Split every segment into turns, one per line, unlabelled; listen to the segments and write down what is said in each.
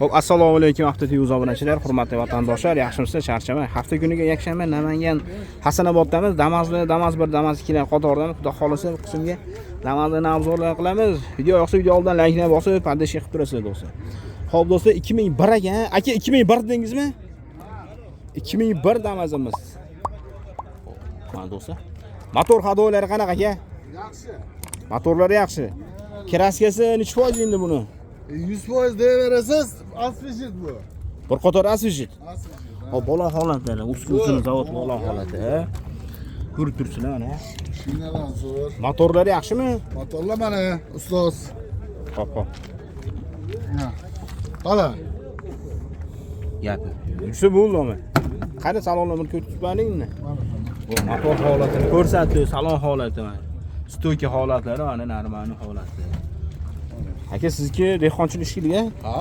Xo'p, assalomu alaykum Avto TV obunachilar, hurmatli vatandoshlar, yaxshimisizlar, charchamang. Hafta kuniga yakshanba Namangan Hasanoboddamiz. Damasni, Damas 1, Damas 2 lar qatorida Xudo xolasa bu qismga Damasni obzorlar qilamiz. Video yoqsa video oldidan laykni bosib, поддержка qilib turasizlar do'stlar. Xo'p do'stlar, 2001 ekan. Aka 2001 dedingizmi? 2001 Damasimiz. Mana do'stlar. Motor ходовойлari qanaqa aka?
Yaxshi.
Motorlari yaxshi. Краска si nechi foiz endi buni?
100% deyaverasiz, освежит bu.
Bir qator освежит.
Освежит.
Hop, balon holatlari, ustuni zavod balon holati. Ko'rib turibsizlar mana.
Shinadan zo'r.
Motorlari yaxshimi?
Motorlar mana ustoz.
Hop, hop.
Ha. Qala.
Gap. Yursa bo'ldimi? Qani salonni bir ko'rsatib beringmi? Bu motor holatini ko'rsatdi, salon holati mana. Стойка holatlari mana нормальный holati. Aka, sizniki dehqonchilik ishchiligi?
Ha,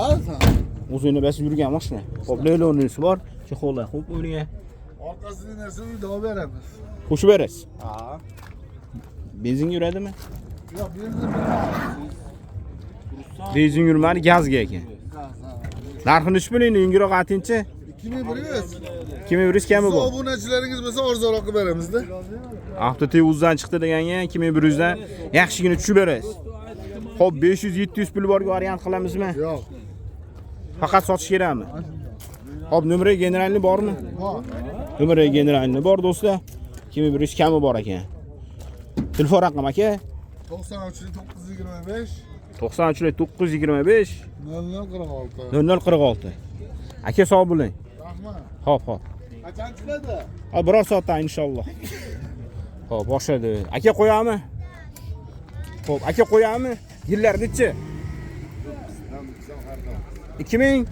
O'zini basib yurgan mashina. Hop, leylonisi bor, чехол lar xo'p o'ynagan.
Orqasini narsa uyda olib beramiz.
Qo'shib berasiz.
Ha.
Benzinga yuradimi?
Yo'q, benzin bilmaymiz.
Benzin yurmadi, gazga ekan.
Gaz, ha.
Narxini nechi pul endi yengilroq aytingchi?
2100.
2100 kami
Siz
bor.
obunachilaringiz bo'lsa arzonroq qilib beramizda.
Avto TV uzdan chiqdi deganga 2100 dan yaxshigina tushib berasiz. Xo'p, 500-700 pul borga variant qilamizmi?
Yo'q.
Faqat sotish kerakmi? Xo'p, номери генеральный bormi?
Bor.
Номери генеральный bor do'stlar. 2100 kami bor ekan. Telefon raqam aka
93 925
93 925
0046.
0046. Aka sog' bo'ling.
Rahmat.
Xo'p, xo'p.
Qachon chiqadi?
Ha, biror soatdan inshaalloh. Xo'p, boshladi. Aka qo'yami? Xo'p, aka qo'yami? Yillar nechi? 2000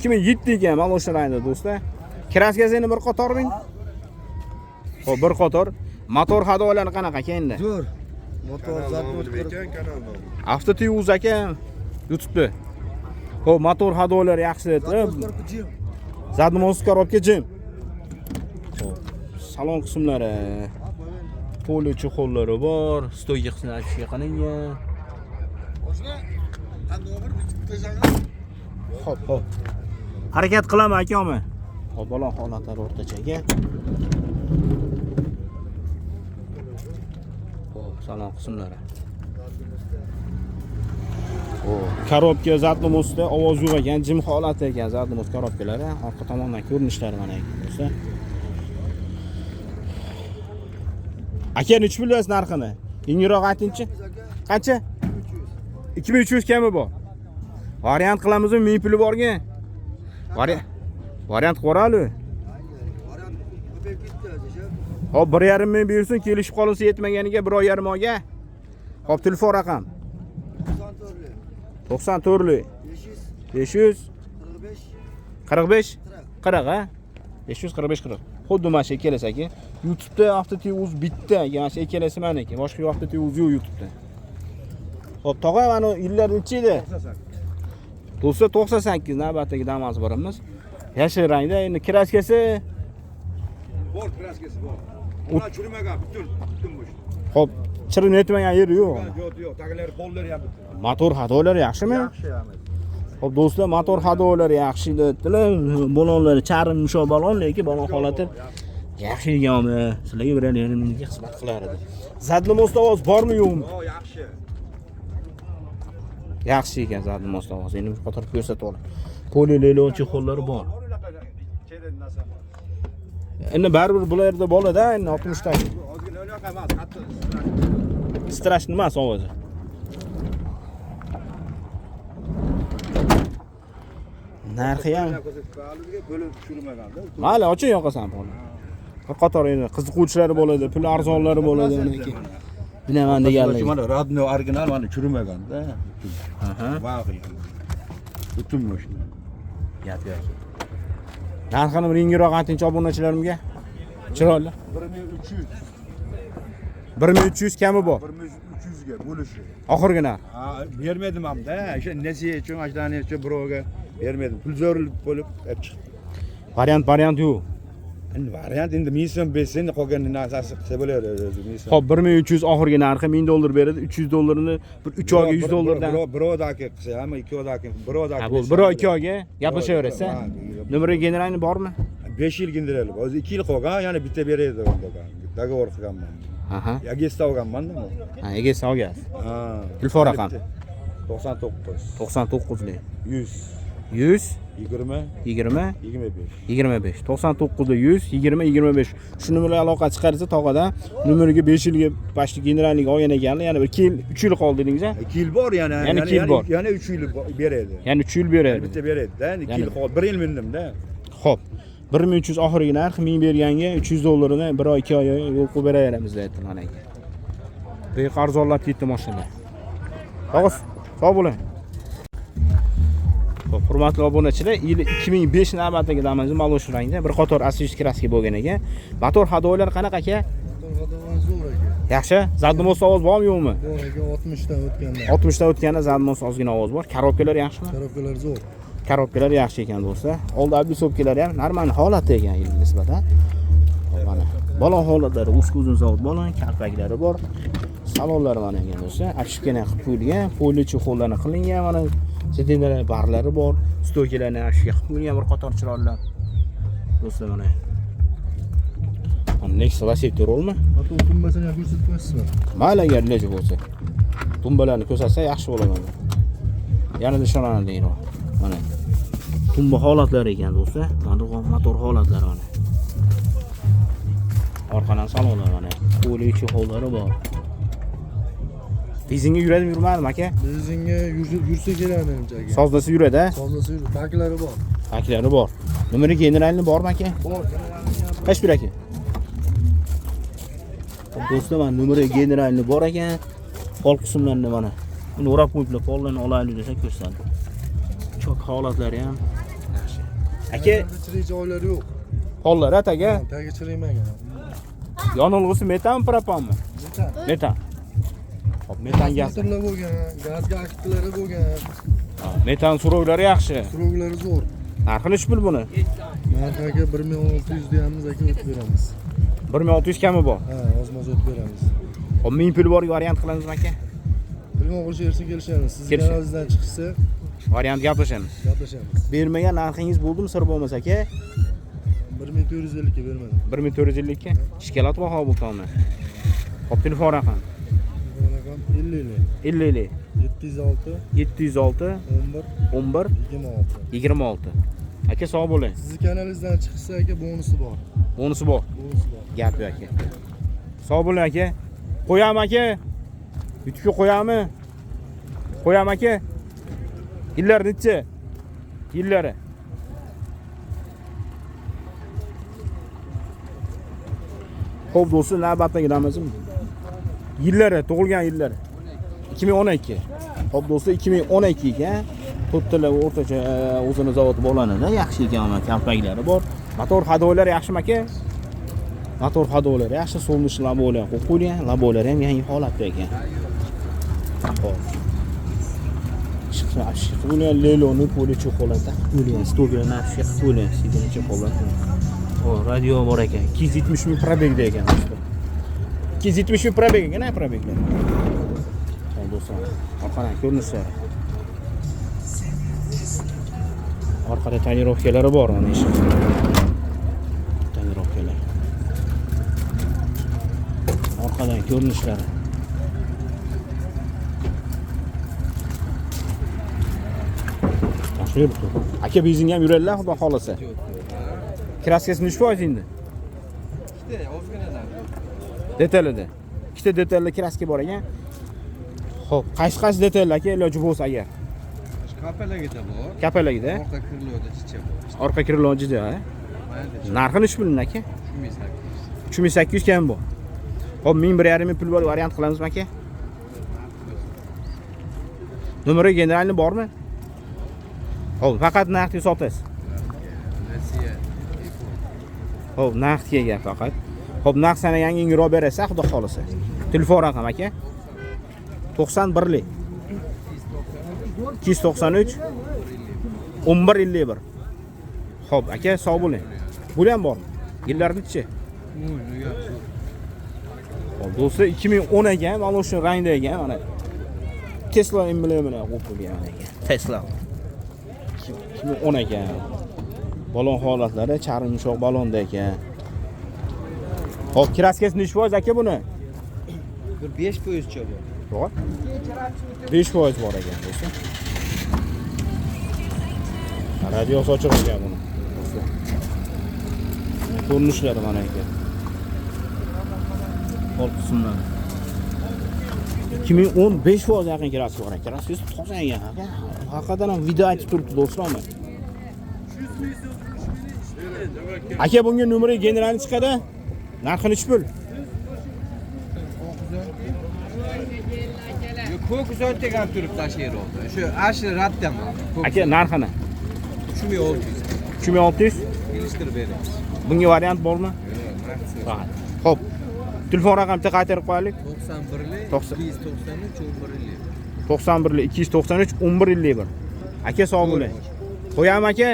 2007 ekan молочный rangda do'stlar. Краска si endi bir qatorming? Xo'p, bir qator. Motor ходовойлari qanaqa aka endi?
Zo'r. Motor
ekan kanal nomi.
Avto TV uz aka YouTube'da. Xo'p, motor ходовойлari yaxshi dedilar.
Jim.
Задний мост коробка jim. Xo'p, salon qismlari, poli чехол lari bor, стойка qismi afishga qilingan.
Oshna, qanday bir bitta tashlagan?
Xo'p, xo'p. Harakat qilaman aka omi. Xo'p, balon holatlari o'rtacha aka. Xo'p, salon qismlari. Xo'p, коробка задний мост da ovoz yo'q ekan, jim holati ekan задний мост коробка lari. Orqa tomondan ko'rinishlari mana ekan do'stlar. Aka, nechi pul berasiz narxini? Yengilroq aytingchi. Qancha? 2300 kami bor. Variant qilamizmi 1000 puli borga? Variant qilib yuboraylik.
Variant ko'payib ketdi hozir.
Hop, 1,5 ming bersin, kelishib qolinsa yetmaganiga 1 oy yarim oyga. Hop, telefon raqam
94
94
545
545 40 ha? 545 40. Xuddi mana shu ikkalasi aka. YouTube'da Avto TV uz bitta, mana shu ikkalasi maniki. Boshqa Avto TV uz yo'q YouTube'da. Hop, tog'a mana yillar necha edi? Do'stlar 98 navbatdagi Damas birimiz. Yashil rangda, endi краска si
Bor краска si bor. Ular chirimagan butun bo'sh.
Hop, chirin yetmagan yeri yo'q.
Yo'q, yo'q, taglari pollari ham butun.
Motor ходовойлari yaxshimi?
Yaxshi ham.
Hop do'stlar, motor ходовойлari yaxshi dedilar. Balonlari charm yumshoq balon, lekin balon holati yaxshi ekanmi? Sizlarga bir yarim mingga xizmat qilar edi. Задний мост ovoz bormi yo'qmi?
Yo'q, yaxshi.
Yaxshi ekan задний мост ovoz. Endi bir qator ko'rsatib olay. Poli leylon чехол lari bor.
Bor unaqa chelin narsa bor.
Endi baribir bularda bo'ladi, endi 60 ta.
Ozgina unaqa emas, qattiq.
Страшный emas ovozi. Narxi ham
Bo'lib tushirmaganda.
Mayli, oching yoqasan pulni. Bir qator endi qiziquvchilari bo'ladi, pul arzonlari bo'ladi uniki. Bilaman deganligi.
Mana родной original mana chirimagan-da.
Aha.
Bag'i. Butun mashina.
Gap yo'q. Narxini bir yengilroq aytingchi obunachilarimga. Chiroyli.
1300.
1300 kami bor.
1300 ga bo'lishi.
Oxirgi narx.
Ha, bermadim hamda. O'sha nasiya uchun, ajdani uchun birovga bermadim. Pul zo'r bo'lib olib chiqdi.
Variant yo'q.
Endi variant endi 1000 so'm bersa, endi qolgan narsasi qilsa bo'laveradi o'zi 1000 so'm.
Xo'p, 1300 oxirgi narxi, 1000 dollar beradi, 300 dollarini bir 3 oyga 100 dollardan.
Bir oydaki qilsa ham, 2 oydaki, bir oydaki.
Ha, bo'ldi. Bir oy, 2 oyga gaplashaverasiz.
Ha,
Nomeri generalni bormi?
5 yil general. Hozir 2 yil qolgan, yana bitta beradi degan. Договор qilganman.
Aha.
Agesta olganman-da.
Ha, egasi olgansiz.
Ha.
Telefon raqam?
99
99lik.
100
100
20
20
25.
25 99 100 20 25. Shu nomerga aloqa chiqarsa tog'adan nomeriga 5 yilga почти generallik olgan ekanlar. Yana bir 2 yil, 3 yil qoldi dedingiz a?
2 yil bor yana.
Yana 2 yil bor.
Yana 3 yil beradi.
Ya'ni 3 yil beradi.
Bitta beradi-da, endi 2
Yana-
yil qoldi. 1 yil mindim-da.
Xo'p. 1300 oxirgi narx, 1000 berganga 300 dollarini bir oy, 2 oy yo'l qo'yib beraveramiz deyapti mana aka. Bu yoq arzonlab ketdi mashinalar. Tog'a, sog' bo'ling. Xo'p, hurmatli obunachilar, yili 2005 navbatdagi Damas'ni malosh rangda bir qator asvish kraska bo'lgan ekan. Motor hadoylar qanaqa aka?
Motor hadovan zo'r aka.
Yaxshi? Zadmos ovoz bormi yo'qmi?
Bor aka, 60 dan o'tganda.
60 dan o'tganda zadmos ozgina ovoz bor. Korobkalar yaxshimi?
Korobkalar zo'r.
Korobkalar yaxshi ekan do'stlar. Oldi обрисовкалari ham normal holatda ekan yilga nisbatan. Hop, mana balon holatlari, uzun zavod balon, kalpaklari bor. Salonlari mana ekan do'stlar. Обшивкani qilib qo'yilgan, poli chexollarni qilingan, mana sedenlar barlari bor, stoykalarni обшивка qilib qo'yilgan bir qator chiroyli. Do'stlar mana. Mana Nexia Lacetti rolmi?
Motor tumbasini ham ko'rsatib qo'yasizmi?
Mayli, agar iloji bo'lsa. Tumbalarni ko'rsatsa yaxshi bo'ladi. Yanada ishonarliroq. Mana tumba holatlari ekan do'stlar. Mana bu motor holatlari mana. Orqadan salonlar mana. Qo'li chexollari bor. Benzinga yuradimi, yurmadimi aka?
Benzinga yursa kerak menimcha aka.
Sozlasa yuradi, a?
Sozlasa yuradi. Taklari bor.
Taklari bor. Nomeri generalni bormi aka?
Bor.
Qach bir aka? Xo'p, do'stlar, mana nomeri generalni bor ekan. Pol qismlarini mana. Uni o'rab qo'yiblar, pollarni olaylik desa ko'rsatdi. Chok holatlari ham yaxshi. Aka,
Chirik joylari yo'q.
pollar aka.
Tagi chirimagan.
Yonilg'isi metan propanmi?
Metan.
Metan. Xo'p, metan gaz.
Motorlar bo'lgan, gazga aktilari bo'lgan,
Ha, metan surovlari yaxshi.
surovlari zo'r.
Narxi nechi pul buni?
Narxi aka 1600 deyamiz aka, o'tib beramiz.
1600 kami bor.
Ha, ozmoz o'tib beramiz.
Xo'p, 1000 pul bor variant qilamizmi aka?
Telefon qilishaversa kelishamiz. Siz
Kelishamiz.
kanalingizdan chiqishsa
Variant gaplashamiz.
gaplashamiz.
Bermagan narxingiz bo'ldimi sir bo'lmasa aka?
1450 ga bermadim.
1450 ga. Ishkalat baho bu tomni. Xo'p, telefon raqami
Telefon raqam 50
50
706
706
11
11
26.
26. Aka sog' bo'ling.
Sizni kanalingizdan chiqishsa aka bonusi bor.
Bonusi bor.
Bonusi bor.
Gap yo'q aka. Sog' bo'ling aka. Qo'yam aka. Yutki qo'yami? Qo'yam aka. Yillar necha? Yillari. Xo'p do'stlar, navbatdagi Damas'im. Yillari, tug'ilgan yillari. 2012. Xo'p do'stlar, 2012 ekan. To'rttalar o'rtacha o'zini zavod bolanida yaxshi ekan, mana kalpaklari bor. Motor hadoylari yaxshimi aka? Motor hadoylari yaxshi, so'nish labolar qo'yib qo'yilgan, labolari ham yangi holatda ekan. Xo'p. Chiqib qo'yilgan leloni poli cho'qolar taqib qo'yilgan, stollarni qilib qo'yilgan, sidini cho'qolar. O, radio bor ekan. 270 ming probegda ekan do'stlar. 270 ming probeg ekan, ha, probeglar. Xo'p do'stlar, orqadan ko'rinishlari. Orqada tonirovkalari bor mana eshik. Tonirovkalar. Orqadan ko'rinishlari. Yaxshi yuribdi. Aka benzinga ham yuradilar, xudo xolasa. Kraskasi nechi foiz endi? Detalida. Ikkita detalda kraska bor ekan. Xo'p, qaysi detalda aka iloji bo'lsa agar?
Kapalagida bor.
Kapalagida.
Orqa krылоda chicha bor.
Orqa krыло juda, ha? Narxi nechi pul aka?
3800.
3800 kam bu. Xo'p, 1000 1,5 ming pul bor variant qilamizmi aka? Nomeri generalni bormi? Xo'p, faqat naqdga sotasiz.
Rossiya.
Xo'p, naqdga gap faqat. Xo'p, naqd sanagan yengilroq berasiz, xudo xolasa. Telefon raqami aka? 91 293 11 51. Xo'p, aka, sog' bo'ling. Buli ham bormi? Yillar nechi? Hop, do'stlar, 2010 ekan, mana shu rangda ekan, mana. Tesla emblemini qo'yib qo'ygan ekan. Tesla. 2010 ekan. Balon holatlari charm yumshoq balonda ekan. Hop, краска si nechi foiz aka buni?
Bir 5 foizcha bor.
Yo'q. 5% bor ekan do'stlar. Radiosi ochiq ekan buni. Do'stlar. Ko'rinishlari mana ekan. Qo'l qismlari. 2015 foiz yaqin краска bor ekan. Краска si toza ekan. Aka. Haqiqatan ham video aytib turibdi do'stlar. Aka bunga номери генеральный chiqadi. Narxi nechi pul?
Ko'k uzontek ham turibdi shu yerda. Shu ashli raddan bor.
Aka narxini
3600.
3600.
Kelishtirib beramiz.
Bunga variant bormi?
Yo'q,
Faqat. Xo'p. Telefon raqamini bitta qaytarib qo'yaylik.
91
90.
293 11
91 293 11 51. Aka sog' bo'ling. Qo'yam aka.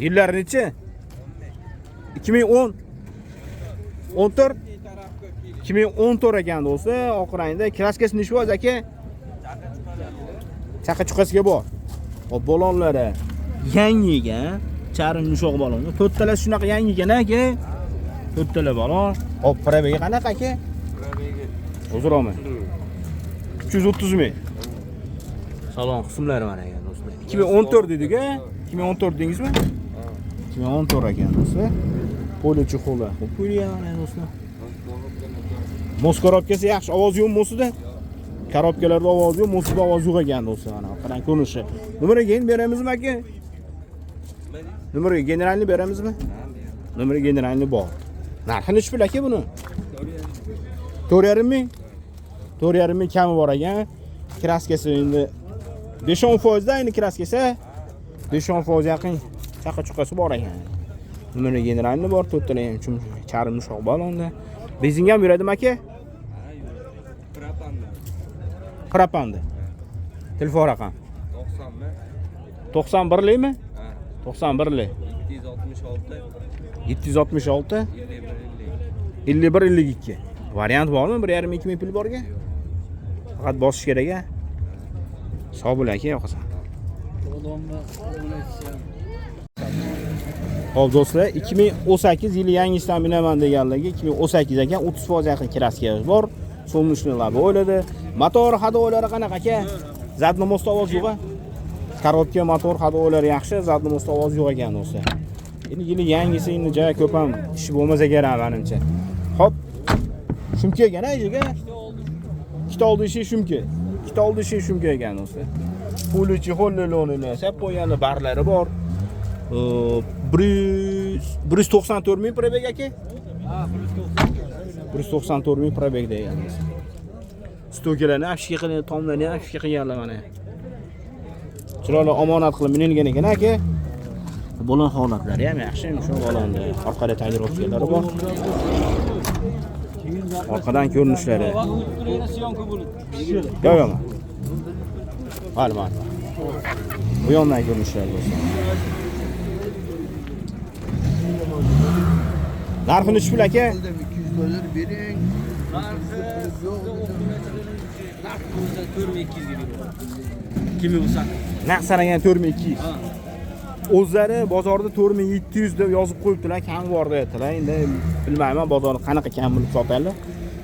Yillar nechi? 2010. 14. 2014 ekan do'stlar, oq rangda. Краска si nechi foiz aka? Chaqa chuqasiga bor. Hop, balonlari yangi ekan. Charm yumshoq balon. To'rttalasi shunaqa yangi ekan aka. To'rttala balon. Hop, пробег i qanaqa aka? Uzr olmang. 330 ming. Salon qismlari mana ekan do'stlar. 2014 dedik-a? 2014 dedingizmi? 2014 ekan do'stlar. Poli чехол i. Xo'p, qo'yilgan mana do'stlar. Мост коробка si yaxshi, ovoz yo'q мост ida. Коробка larda ovoz yo'q, мост ida ovoz yo'q ekan do'stlar. Mana qarang ko'rinishi. Номери keyin beramizmi aka? Номери генеральный beramizmi? Номери генеральный bor. Narxi nechi pul aka buni? 4,5 ming. 4,5 ming kami bor ekan. Краска si endi 5-10 foizda endi краска si. 5-10 foiz yaqin chaqa chuqasi bor ekan. Номери генеральный bor, to'rttala ham charm yumshoq balonda. Benzinga ham yuradimi aka?
Propanda.
Propanda. Telefon raqam
90 mi?
91likmi?
Ha.
91lik.
766
766
51
51 52. Variant bormi? 1,5 2 ming pul borga? Faqat bosish kerak a. Sog' bo'l aka, yo'qosan. Hop do'stlar, 2018 yili yangisidan minaman deganlarga 2018 ekan, 30% yaqin краска bor. Солнечный лобовой o'yladi. Motor ходовой lari qanaqa aka? Задний мост ovoz yo'q a? Коробка motor ходовой lari yaxshi, задний мост ovoz yo'q ekan do'stlar. Endi yili yangisi endi juda ko'p ham ish bo'lmasa kerak menimcha. Hop. Shumka ekan a ichiga. Ikkita oldi eshik shumka. Ikkita oldi eshik shumka ekan do'stlar. Puli чехол ni yasab qo'yganlar, barlari bor. 194 ming пробег aka?
Ha,
194 ming пробег degan do'stlar. Стойка larni обшивка qilgan, tomlarni ham обшивка qilganlar mana. Chiroyli omonat qilib minilgan ekan aka. Balon holatlari ham yaxshi, shu balonda orqada тонировка lari bor. Orqadan ko'rinishlari. Yo'q, yo'q. Mayli, mayli. Bu yondan ko'rinishlari bo'lsin. Narxi nechi pul aka?
200 dollar bering.
Narxi o'zi 4200 ga beraman. Kimi bo'lsa.
Naqd sanagan 4200. O'zlari bozorda 4700 deb yozib qo'yibdilar, kam bor deyaptilar. Endi bilmayman bozorda qanaqa kam bilib sotadilar.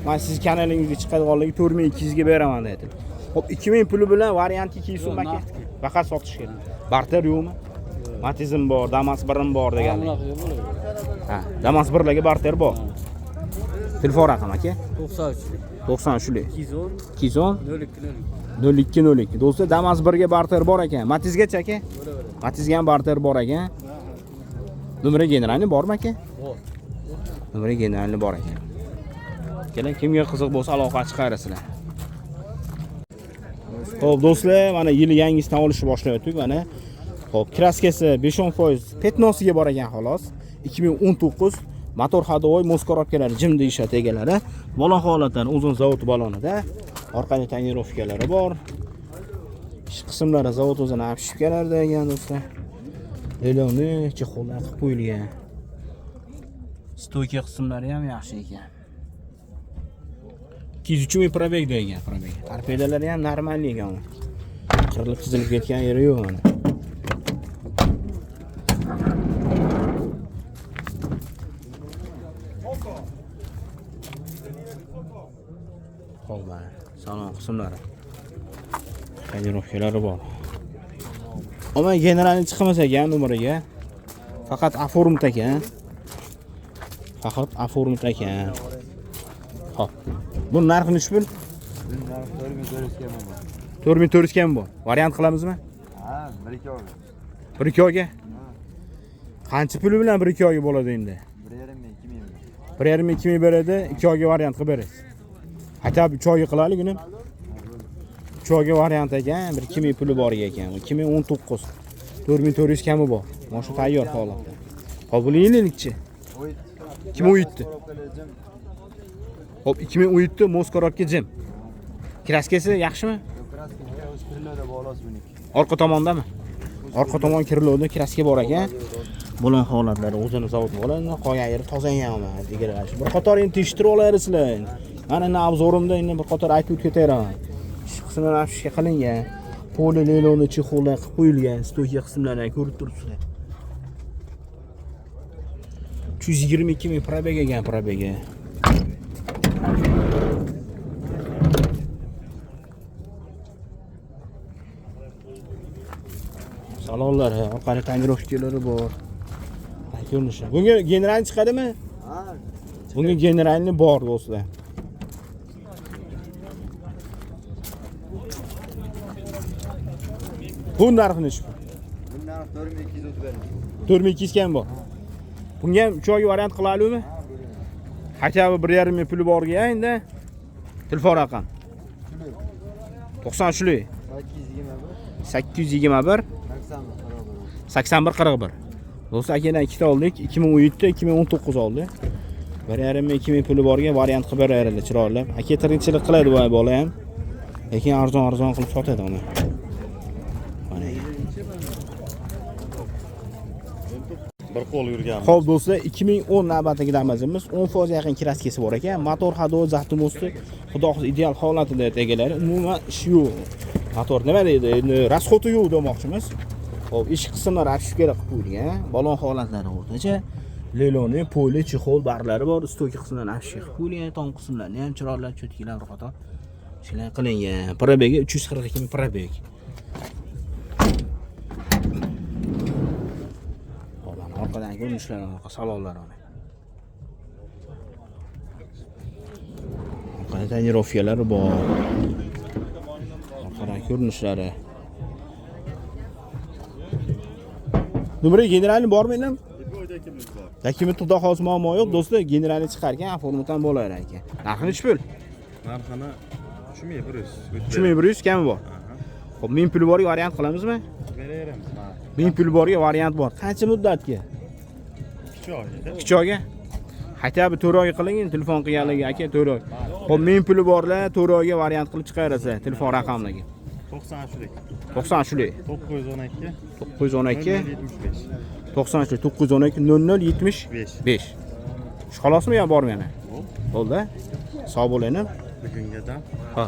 Men siz kanalingizga chiqadiganligi 4200 ga beraman deyaptilar. Xo'p, 2000 puli bilan variantga kelsin aka. Faqat sotish kerak. Barter yo'qmi? Matizm bor, Damas 1 bor deganlar. Ha, Damas 1larga barter bor. Telefon raqami aka?
93
93
210
210
02
02 02. Do'stlar, Damas 1 ga barter bor ekan. Matizgacha aka? Matizga ham barter bor ekan. Номери генеральный bormi aka?
Bor.
Номери генеральный bor ekan. Keling, kimga qiziq bo'lsa aloqa chiqarasizlar. Xo'p, do'stlar, mana yili yangisidan olishni boshlayotdik mana. Xo'p, краска si 5-10% пятно siga bor ekan xolos. 2019 motor ходовой мост коробка lari jim deyishadi egalari. Balon holatlari uzun zavod balonida. Orqada тонировка lari bor. Ish qismlari zavod o'zini обшивка larda ekan do'stlar. Leloni чехол lar qilib qo'yilgan. Stoyka qismlari ham yaxshi ekan. 203 ming пробег degan пробег. Torpedalari ham normal ekan. Qirilib chizilib ketgan yeri yo'q mana. Xo'p, mana salon qismlari. Tonirovkalari bor. Ammo generalni chiqmas ekan numeriga. Faqat оформит ekan. Faqat оформит ekan. Xo'p. Bu narxi nechi pul?
Buni narxi 4400 kam bor.
4400 kam bor. Variant qilamizmi?
Ha, 1-2 oyga.
1-2 oyga? Qancha puli bilan 1-2 oyga bo'ladi endi?
1,5 ming, 2 ming.
1,5 ming, 2 ming beradi, 2 oyga variant qilib berasiz. Hatto 3 oyga qilaylik uni. 3 oyga variant ekan, 1-2 ming puli bor ekan. 2019. 4400 kami bor. Mana shu tayyor holatda. Xo'p, buni yillikchi? 2017. Xo'p, 2017 Moskva jim. Kraskasi yaxshimi?
Kraska o'z kirlovda bog'los buniki.
Orqa tomondami? Orqa tomon kirlovda kraska bor ekan. Bular holatlari o'zini zavod bo'ladi, qolgan yeri toza ham deganlar. Bir qator endi tekshirib olasizlar. Mana endi obzorimda endi bir qator aytib o'tib ketaveraman. Ish qismlari afishga qilingan. Poli leloni chexollar qilib qo'yilgan, stoyka qismlarini ko'rib turibsizlar. 322 ming пробег ekan пробег i. Salonlari, orqali tonirovkalari bor. Ko'rinishi. Bunga general chiqadimi?
Ha,
Bunga generalni bor do'stlar. Bu narxi nechi pul?
buni narxi 4200 o'tib beramiz.
4200 kam bor. Bunga ham 3 oyga variant qilaylikmi? Хотя бы 1,5 ming puli borga endi. Telefon raqam 93
821
821
81
81 41. Do'stlar, akadan ikkita oldik. 2017, 2019 oldi. 1,5 ming, 2 ming puli borga variant qilib beradi chiroylab. Aka tirikchilik qiladi bu bola ham. Lekin arzon-arzon qilib sotadi uni. Mana.
Bir qo'l yurgan.
Xo'p do'stlar, 2010 navbatdagi Damas'imiz 10% yaqin kraskasi bor ekan. Motor hadovi zaxtimosti xudo xohlasa ideal holatida egalari. Umuman ish yo'q. Motor nima deydi? Endi расходi yo'q demoqchimiz. Xo'p, eshik qismlari afishga qilib qo'yilgan. Balon holatlari o'rtacha. Leloni, poli, chexol barlari bor. Stoyka qismlari afishga qilib qo'yilgan. Tom qismlarini ham chiroyli cho'tkilar bir qator ishlar qilingan. Пробег i 342 ming пробег. Xo'p, mana orqadan ko'rinishlar, orqa salonlar mana. Orqada tonirovkalari bor. Orqadan ko'rinishlari. Numeri generalni bormi endi? Dokument xudo xohlasa muammo yo'q do'stlar, generalni chiqarkan, formatdan bo'lar ekan. Narxi nechi pul?
Narxini 3100.
3100 kami bor. Xo'p, 1000 puli borga variant qilamizmi?
Beraveramiz.
1000 puli borga variant bor. Qancha muddatga?
2 oyga.
2 oyga? Хотя бы 4 oyga qiling, telefon qilganligi aka 4 oy. Xo'p, 1000 puli borlar, 4 oyga variant qilib chiqarasiz telefon raqamligi.
93lik.
93lik
912
912
75.
93 912 00 75. Shu xolosmi yo bormi yana? Bo'ldi. Sog' bo'ling.
Bugungadan.
Ha.